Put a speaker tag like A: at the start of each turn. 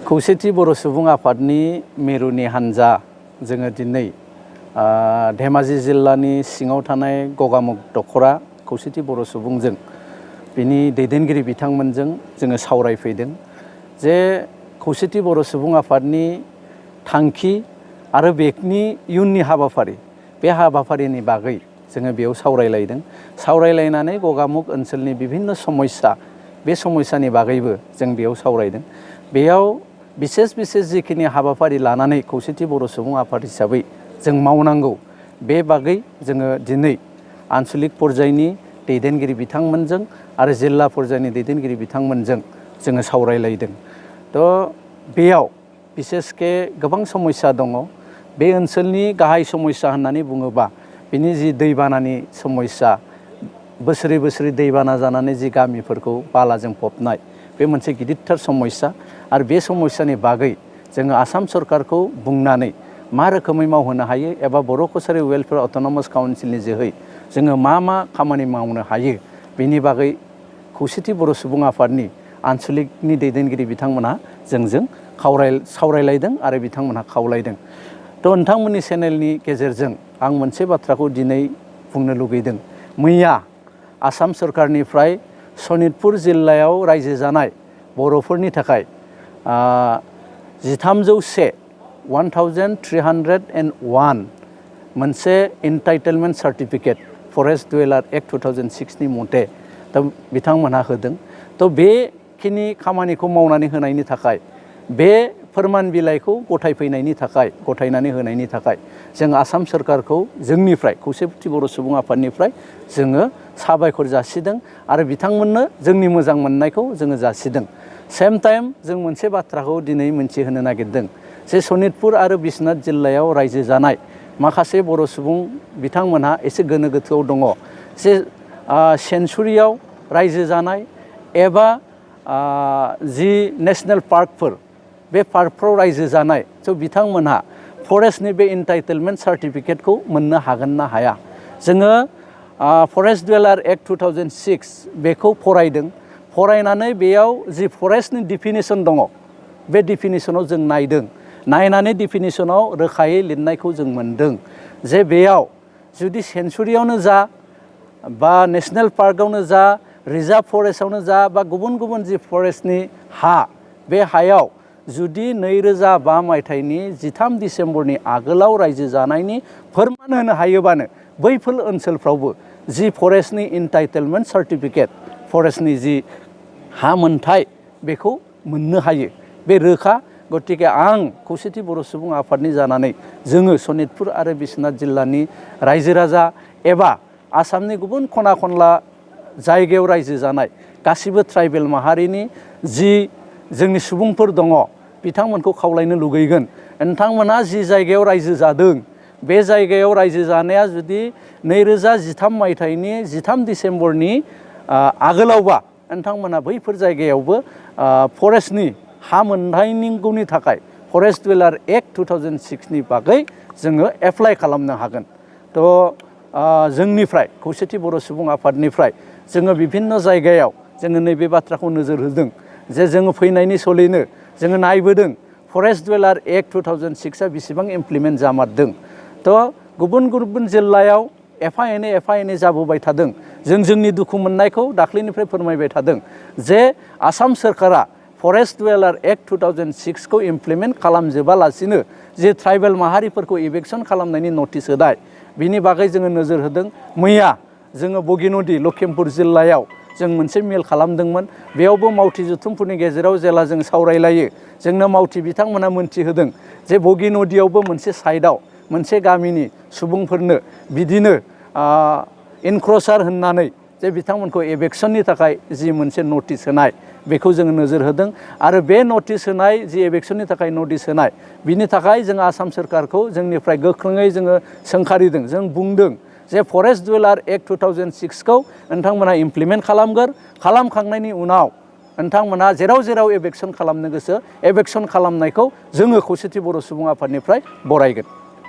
A: खौसेथि बर' सुबुं आफादनि मिरुनि हान्जा जोङो दिनै धेमाजि जिल्लानि सिङाव थानाय गगामुग दख'रा खौसेथि बर' सुबुंजों बिनि दैदेनगिरि बिथांमोनजों जोङो सावरायफैदों जे खौसेथि बर' सुबुं आफादनि थांखि आरो बेनि इयुननि हाबाफारि बे हाबाफारिनि बागै जोङो बेयाव सावरायलायनानै गगामुग ओनसोलनि बिभिन्न समस्या बे समस्यानि बागैबो जों बेयाव सावरायदों। बेयाव बिसेस जिखिनि हाबाफारि लानानै खौसेथि बर' सुबुं आफाद हिसाबै जों मावनांगौ बे बागै जोङो दिनै आन्चलिक पर्यायनि दैदेनगिरि बिथांमोनजों आरो जिल्ला पर्यायनि दैदेनगिरि बिथांमोनजों जोङो सावरायलायदों। बेयाव बिसेसके गोबां समस्या दङ। बे ओनसोलनि गाहाय समस्या होननानै बुङोबा बिनि जि दैबानानि समस्या, बोसोरै दैबाना जानानै जि गामिफोरखौ बालाजों फबनाय बे मोनसे गिदिरथार समस्या। आरो बे समस्यानि बागै जोङो आसाम सरकारखौ बुंनानै मा रोखोमै मावहोनो हायो एबा बर' कसारि वेलफेयार अट'नमास काउन्सिलनि जोहै जोङो मा खामानि मावनो हायो बेनि बागै खौसेथि बर' सुबुं आफादनि आन्चलिकनि दैदेनगिरि बिथांमोनहा जोंजों सावरायलायदों आरो बिथांमोनहा खावलायदों। नोंथांमोननि चेनेलनि गेजेरजों आं मोनसे बाथ्राखौ दिनै बुंनो लुगैदों। मैया आसाम सरकारनिफ्राय सनितपुर जिल्लायाव रायजो जानाय बर'फोरनि थाखाय 1301 मोनसे एन्टाइटेलमेन्ट सार्टिफिकेट फरेस्ट डुवेलार एक्ट 2006 नि मथे बिथांमोनहा होदों। बेखिनि खामानिखौ मावनानै होनायनि थाखाय बे फोरमान बिलाइखौ गथायनानै होनायनि थाखाय जों आसाम सरकारखौ जोंनिफ्राय खौसेथि बर' सुबुं आफादनिफ्राय जोङो साबायखर जासिदों आरो बिथांमोननो जोंनि मोजां मोननायखौ जोङो जासिदों। सेम टाइम जों मोनसे बाथ्राखौ दिनै मिथिहोनो नागिरदों जे सनितपुर आरो बिश्वनाथ जिल्लायाव रायजो जानाय माखासे बर' सुबुं बिथांमोनहा एसे गोनो गोथोआव दङ जे सेन्चुरियाव रायजो जानाय एबा जि नेसनेल पार्कफोर बे पार्कफ्राव रायजो जानाय बिथांमोनहा फरेस्टनि बे एन्टाइटेलमेन्ट सार्टिफिकेटखौ मोननो हागोन ना हाया। जोङो फरेस्ट डुवेलार एक्ट 2006 बेखौ फरायनानै बेयाव जि फरेस्टनि डिफिनिसन दङ बे डिफिनिसनाव जों नायनानै डिफिनिसनाव रोखायै लिरनायखौ जों मोनदों जे बेयाव जुदि सेन्चुरियावनो जा बा नेसनेल पार्कआवनो जा रिजार्भ फरेस्टआवनो जा बा गुबुन जि फरेस्टनि हा बे हायाव जुदि 2005 मायथाइनि 13 डिसेम्बरनि आगोलाव रायजो जानायनि फोरमान होनो हायोबानो बैफोर ओनसोलफ्रावबो जि फरेस्टनि एन्टाइटेलमेन्ट सार्टिफिकेट फरेस्टनि जि हा मोनथाय बेखौ मोननो हायो। बे रोखा। गतिके आं खौसेथि बर' सुबुं आफादनि जानानै जोङो सनितपुर आरो बिश्वनाथ जिल्लानि रायजो राजा एबा आसामनि गुबुन खना खनला जायगायाव रायजो जानाय गासिबो ट्राइबेल माहारिनि जि जोंनि सुबुंफोर दङ बिथांमोनखौ खावलायनो लुगैगोन नोंथांमोना जि जायगायाव रायजो जादों बे जायगायाव रायजो जानाया जुदि 2013 मायथाइनि 13 डिसेम्बरनि आगोलावबा नोंथांमोना बैफोर जायगायावबो फरेस्टनि हा मोननायनि थाखाय फरेस्ट डुवेलार एक्ट 2006 नि बागै जोङो एप्लाइ खालामनो हागोन। जोंनिफ्राय खौसेथि बर' सुबुं आफादनिफ्राय जोङो बिभिन्न जायगायाव जोङो नैबे बाथ्राखौ नोजोर होदों जे जोङो फैनायनि सलैनो जोङो नायबोदों फरेस्ट डुवेलार एक्ट 2006 आ बेसेबां इमप्लिमेन्ट जामारदों। गुबुन जिल्लायाव एफा एनै जाबोबाय थादों। जोंनि दुखु मोननायखौ दाख्लैनिफ्राय फोरमायबाय थादों जे आसाम सरकारा फरेस्ट डुवेलार एक्ट 2006 खौ इमप्लिमेन्ट खालामजोबालासिनो जे ट्राइबेल माहारिफोरखौ इभेक्सन खालामनायनि नटिस होनाय बिनि बागै जोङो नोजोर होदों। मैया जोङो बगिनदि लखिमपुर जिल्लायाव जों मोनसे मेल खालामदोंमोन। बेयावबो मावथि जुथुमफोरनि गेजेराव जेला जों सावरायलायो जोंनो मावथि बिथांमोना मोनथिहोदों जे बगिनदियावबो मोनसे साइडआव मोनसे गामिनि सुबुंफोरनो बिदिनो इनक्रचार होननानै जे बिथांमोनखौ एभेक्सननि थाखाय जि मोनसे नटिस होनाय बेखौ जोङो नोजोर होदों आरो बे नटिस होनाय जि एभेक्सननि थाखाय नटिस होनाय बिनि थाखाय जों आसाम सरकारखौ जोंनिफ्राय गोख्रोङै जोङो सोंखारिदों। जों बुंदों जे फरेस्ट डुवेलार एक्ट 2006 खौ नोंथांमोना इमप्लिमेन्ट खालामखांनायनि उनाव नोंथांमोना जेराव एभेक्सन खालामनो गोसो एभेक्सन खालामनायखौ जोङो खौसेथि बर' सुबुं आफादनिफ्राय बरायगोन।